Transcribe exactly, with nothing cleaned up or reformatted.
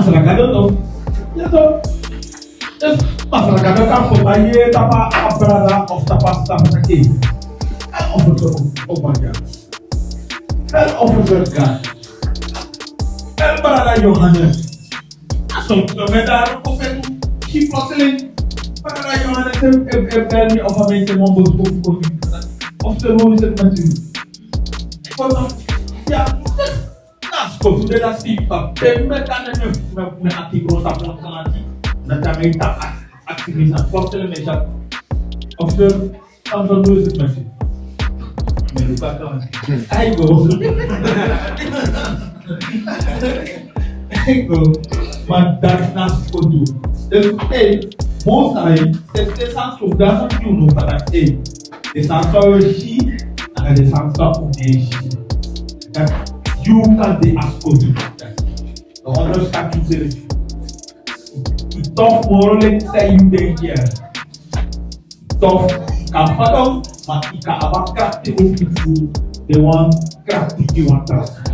Masra Gado no. Ya to. Yes, Masra Gado kan poti a yeye tapu a brada of tapu a sisa taki: Hel offer, o man ya. Hel offer, God. Hel brada Johannes. A so, so mi e daru kon feti. Si plotseling brada Johannes e, e, e bel mi of a mense man boskopu kon. Of te no se mati. Kon no. Ya. Na skotu de, dati mi e taki, mi, mi, mi ati grontapu wan klanti. Na tan mi e taki, aksi mi san, forse le mi e taki. Of te, Samson, no e seti mati. Mi e luku a klanti. Ai go. Ai go. Ma dati na skotu. Dus, hey, Most High, te, te san skotu, dati na yu no, fa dati, hey. Den sani san wi e si, anga den sani san wi no e si. Dati yu kan de a skotu. Dati no onderschat yusrefi. Yu tof moro leki san yu denki. Yu tof, kan fadon, ma yu kan abi a krakti fu yu, den wan krakti gi wan tra sani.